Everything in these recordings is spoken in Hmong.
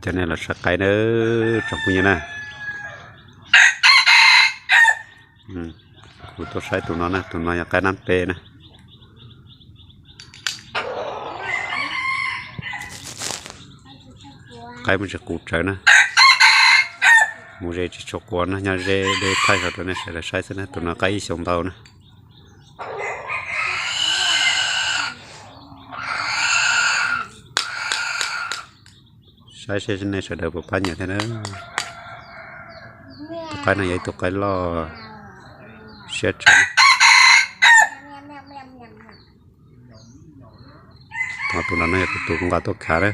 Cov nej los saib qaib na, tsoom phooj ywg na. Kuv tuaj saib tus no na, tus no yog qaib nab peb na. Qaib muaj tsis qus tsawv na. Mus ze tsis tshua quav na, nyob ze deb thaij rau nej sawv daws saib xwb na. Tus no qaib ib xyoos ntau na. Saib seb nej sawv daws puas pab nyiam thiab na. Tus qaib no yog ib tug qaib loj siab tshaj. Ho tus no no yog tus kuv nqa tuaj khav na.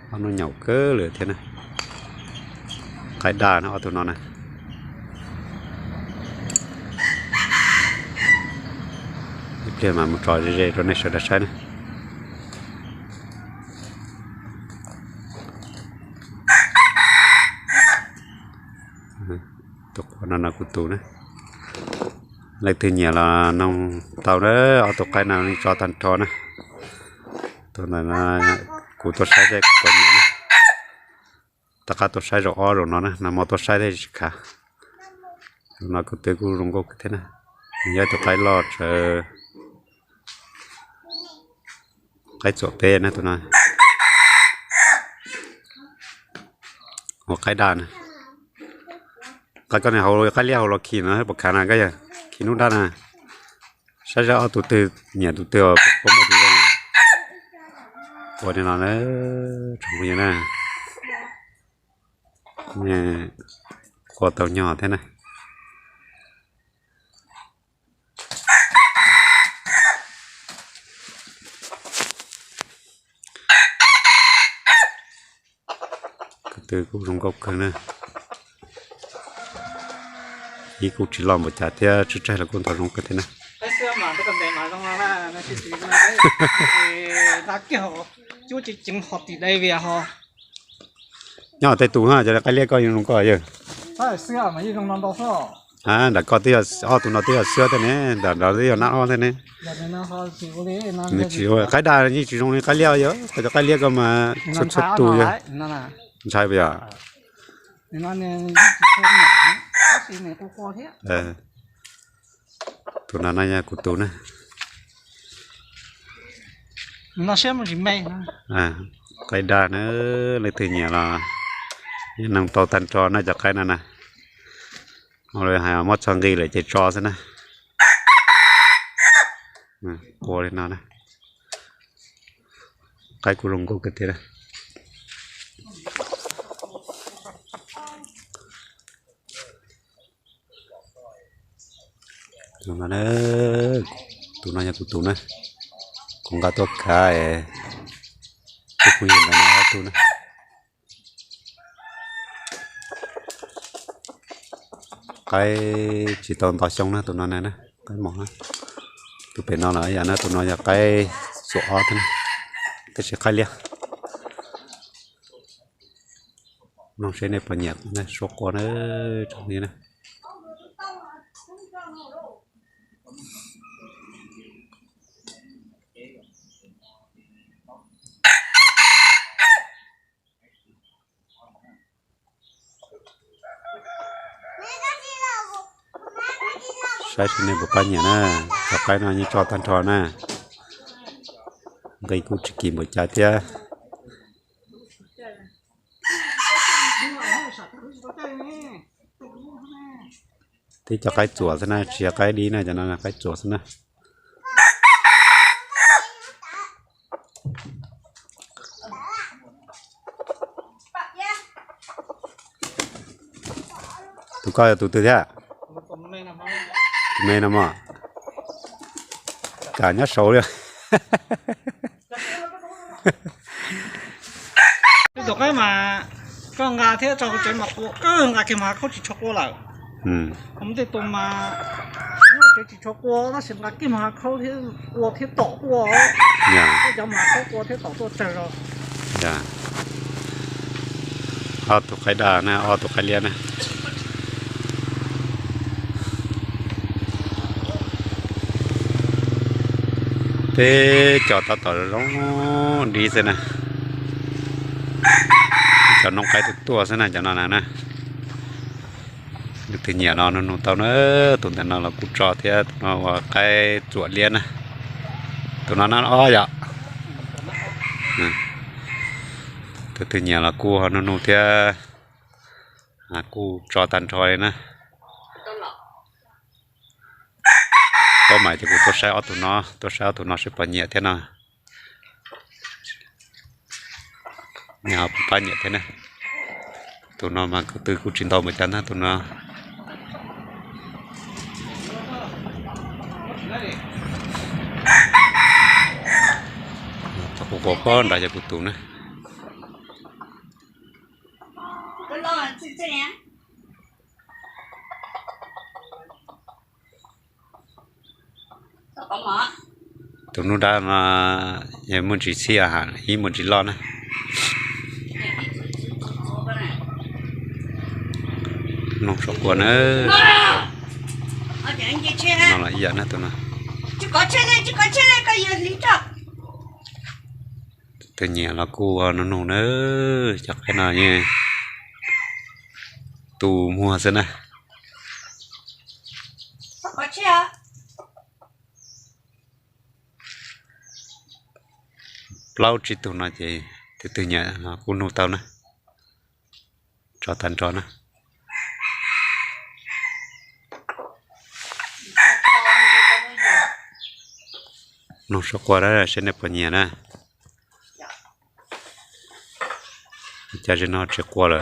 Ob hnub nyaum kawg lawm thiab na. Qaib daj na ob tug no na. Ib pliag mas mus tso ze ze rau nej sawv daws saib na. Tus quav no no kuv tus na. Leej twg nyiam los noog tau na, ob tug qaib no tso tag nrho na. Tus ntawm no kuv tuaj saib seb kuv puas nyiam na. Tom qab tuaj saib zaum ob zaum no na, nag hmo tuaj saib thiab tsis khav. Tus no kuv twv kuj zoo nkauj kawg thiab na. Nws yog ib tug qaib loj tsawv, qaib txuam peb na tus no. Ua qaib daj na. Qaib koj niag hauv qaib liab hauv los khi no puas khav na koj yawg? Khi nub daj na. Saib saib ob tug twg nyiam tus twg, puas muaj tus zoo. Ua li no na, tsoom phooj ywg na, ua tau nyog thiab na. Kuv twv kuj zoo nkauj kawg na. Ib kuj tsis loj npaum cas thiab, tshaib tshaib los kuj ntau zoo kawg thiab na. Nyob tej tus ha, cov qaib liab koj yeej zoo koj yawg. Nram koj twb yog ob tug no twb yog xwb thiab ne, nram nrad twb yog nab ob thiab ne. Nws tsis, qaib daj yeej tsis zoo li qaib liab yog, koj cov qaib liab koj mas txhua txhua tus yog. Ntshai puas yog? Tus no no yog kuv tus na. Qaib daj na, leej twg nyiam los yeej noog tau tag nrho na cov qaib no na. Hais muab txog nqi lawm ces tso xwb na. Ua li no na. Qaib kuj zoo nkauj kawg thiab na. Tus no, tus no yog kuv tus na, kuv nqa tuaj khav, tus phooj ywg ntawd no ob tug na. Qaib tsis tau nto xyoo na tus no na, qaib mos. Tus pem no los yam na, tus no yog qaib txuam ob thiab na, tab sis qaib liab. Mloog seb nej puas nyiam suab quav na, tsoom phooj ywg na. Saib seb nej puas pab nyiam na, cov qaib no yeej tso tag nrho na, nqi kuj tsis kim npaum cas thiab. Tib cov qaib txuas xwb na, tsis yog qaib dib na, cov no qaib txuas xwb na. Tus koj yog tus twg thiab? Tus me no mog. Kam nyob saud li. Tus qaib mas koj nqa thiab tso kuv tsev mas qua kawg, nqa kiag mas hav khaub tsis tshua qua lawm. Ho muaj tej tus mas nyob tsev tsis tshua qua tab sis nqa kiag mas hav khaub thiab qua thiab tom tuaj. Koj cov mas hav khaub qua thiab tom tuaj tsawg zog. Ob tug qaib daj na, ob tug qaib liab na. Peb cov tab tom zoo dib xwb na. Cov noob qaib tuaj tuaj xwb na, cov no na. Leej twg nyiam no nug nug tau na. Tus ntawm no los kuj tso thiab, tus no ua qaib txuam liab na. Tus no no ob yom. Tus twg nyiam los kuj ho nug nug thiab, kuj tso tag nrho li na. Pab mas ces kuv tuaj saib ob tug no, tuaj saib ob tug no seb puas nyiam thiab no. Nyiam ho pab nyiam thiab na. Tus no mas ko tw kuj tsis ntau npaum cas ntag tus no. Tau kuv quas pob nrad yog kuv tus na. Tus nub dab no muaj ntsis txhij, ib muaj ntsis loj na. Noog saum quas na. No los ib yam na tus no. Tus nyiam los kuj nug nug na, cov qaib no yeej tu muag xwb na. Plaub tsib tug no ces tus twg nyiam los kuj nug tau na. Tso tag nrho na. Noog saum quas na seb nej puas nyiam na. Cas zaum no tsis quas lawm.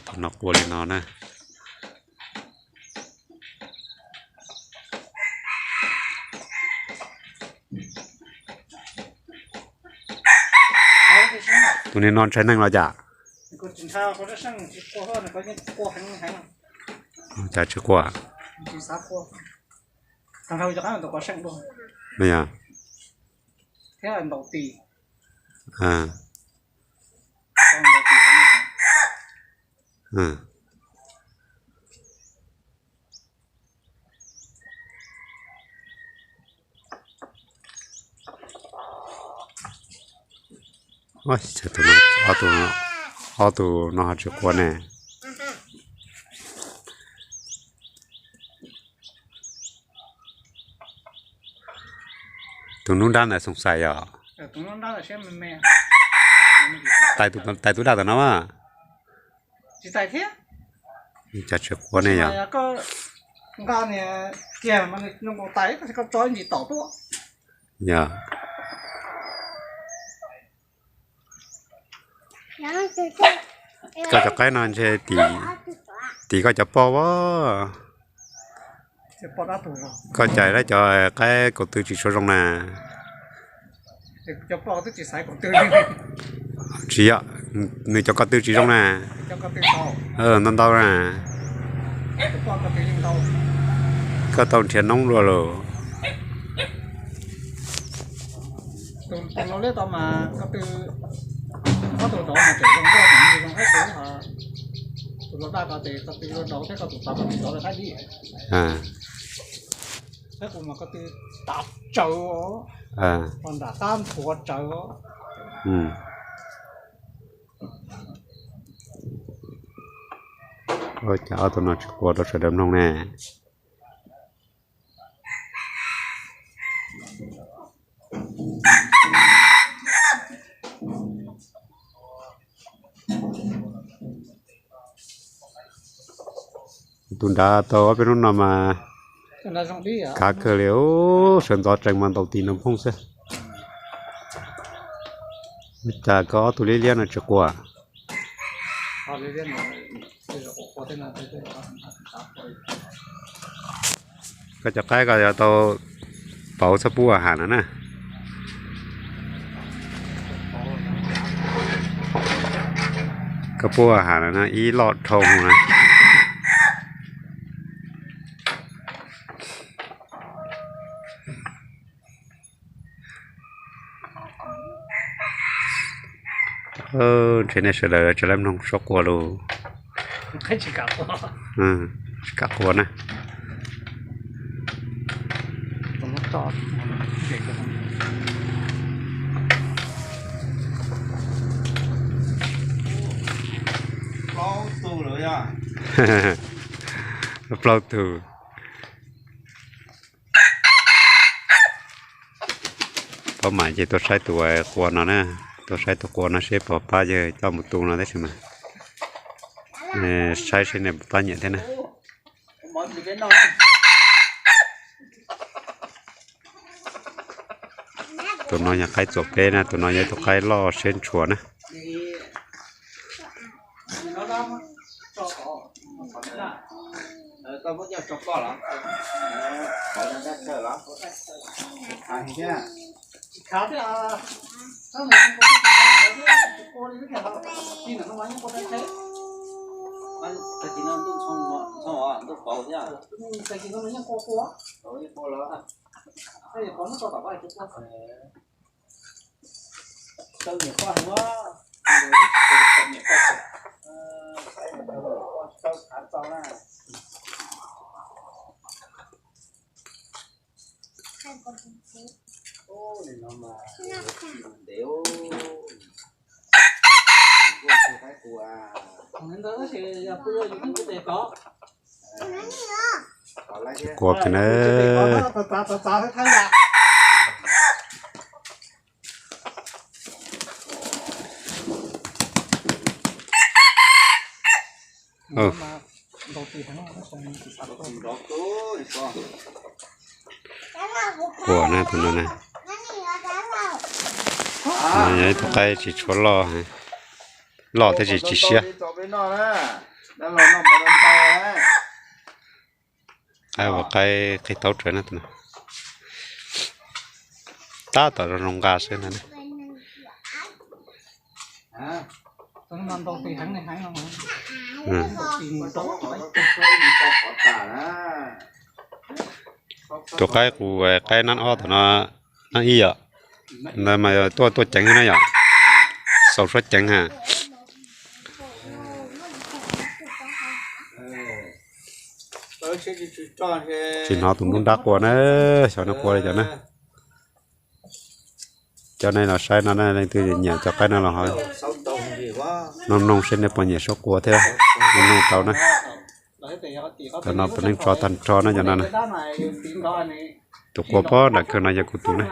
Tus no quas li no na. Tus niag no ntshai neeg los cas? Cas tsis quas? Ob tug no ho tsis quas ne. Tus nub dab ntawd xoom xais yom. Tais tus dab tom no mas. Cas tsis quas ne yom. Yog. Koj cov qaib no ntshe tim koj cov poj as. Koj cais lawv cov qaib kaum tw tsis tshua zoo na. Tsis yog, nws cov ko tw tsis zoo na. Ntau ntau na. Koj tau nrhiav noob dua lawm. Ua cas ob tug no tsis quas rau sawv daws mloog ne. Tus nrad tau ob peb hnub no mas kav kawg li, sawv ntxov tsees mas ntaus tis ntaus nphooj xwb. Cas koj ob tug liab liab no tsis quas? Koj cov qaib ko yog tau pauv txhob pub a has no na. Koj pub a has no na ib loj dhau na. Ntshe nej sawv daws tsis laib mloog suab quas lus. Tsis kam quas na. Plaub tug. Pab mam ces tuaj saib tus quas no na, tuaj saib tus quas no seb puas pab yawg coj mus tu no tab sis mas saib seb nws puas pab nyiam thiab na. Tus no yog qaib txuas peb na, tus no yog ib tug qaib loj siab ntshua na. Quas kiag na. Quas na tus no na. No yog ib tug qaib tsis tshua loj, loj tab sis tsis siab. Qaib ua qaib qig taub tsawv na tus no. Tab tom zoo zoo nqa xwb ntag na. Tus qaib qus qaib nab ob tom no, nab ib yom, ntawd mas tuaj tuaj ceev na yom, xaus suab ceev ha. Tsis hnov tus nruab nrab quas na, xyov nws quas li cas na. Cov nej los saib no na, leej twg nyiam cov qaib no los ho mloog mloog seb nej puas nyiam suab quas thiab, mloog mloog tau na. Cov no puav leej tso tag nrho na cov no na. Tus quas pob nram kawg no yog kuv tus na.